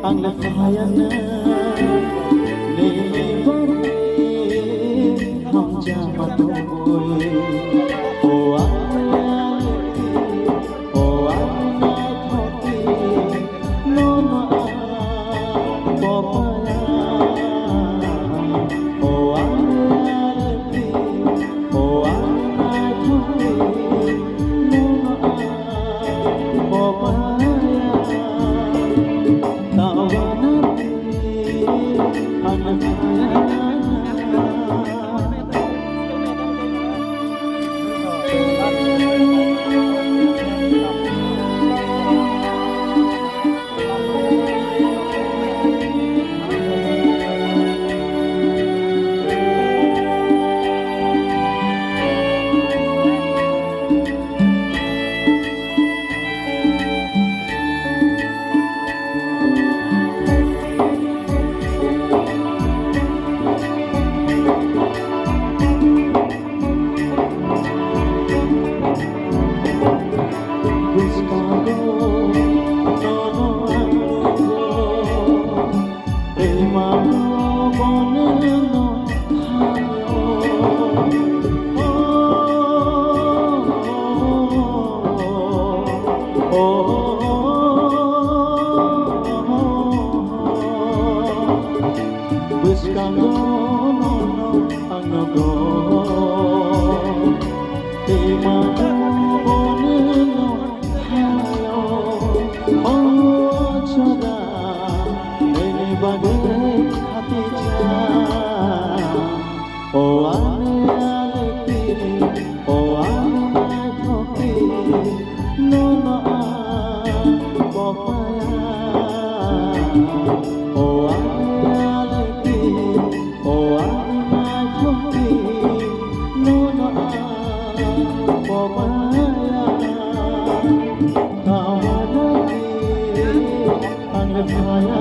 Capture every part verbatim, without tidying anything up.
Ang le phaya na, nini bagwi hamjama tongwi. O ang le, o ang le thokwi, nono ang kopaya. O ang le, o ang le thokwi, nono ang kopaya. Bwskango nono ang nogo, tei mano bono no hayo. O choda, nini bagwi khatijak. O ani alekti, o ani naithokti, nono ang kopaya. O ani alekti, o ani naithokti, nono ang kopaya. Kawanati ang le phaya.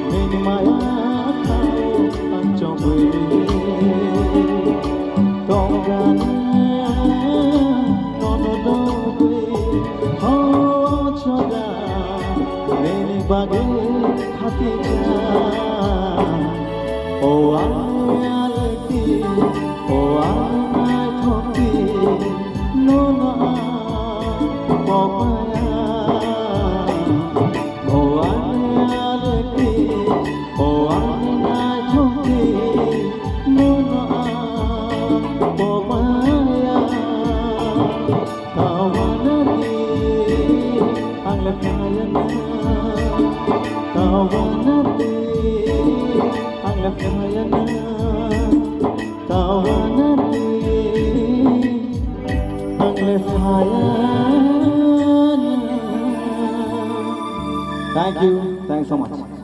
Nini maya khao ang chongwi tonggana, nono dogwi ho choda, nini bagwi khatijak. O ani alekti, o ani naithokti, nono ang kopaya. O ani alekti, o ani naithokti, nono ang kopaya. Kawanati ang le phaya na, kawanati ang le phaya na, kawanati ang le phaya na. Thank you. Thanks so much.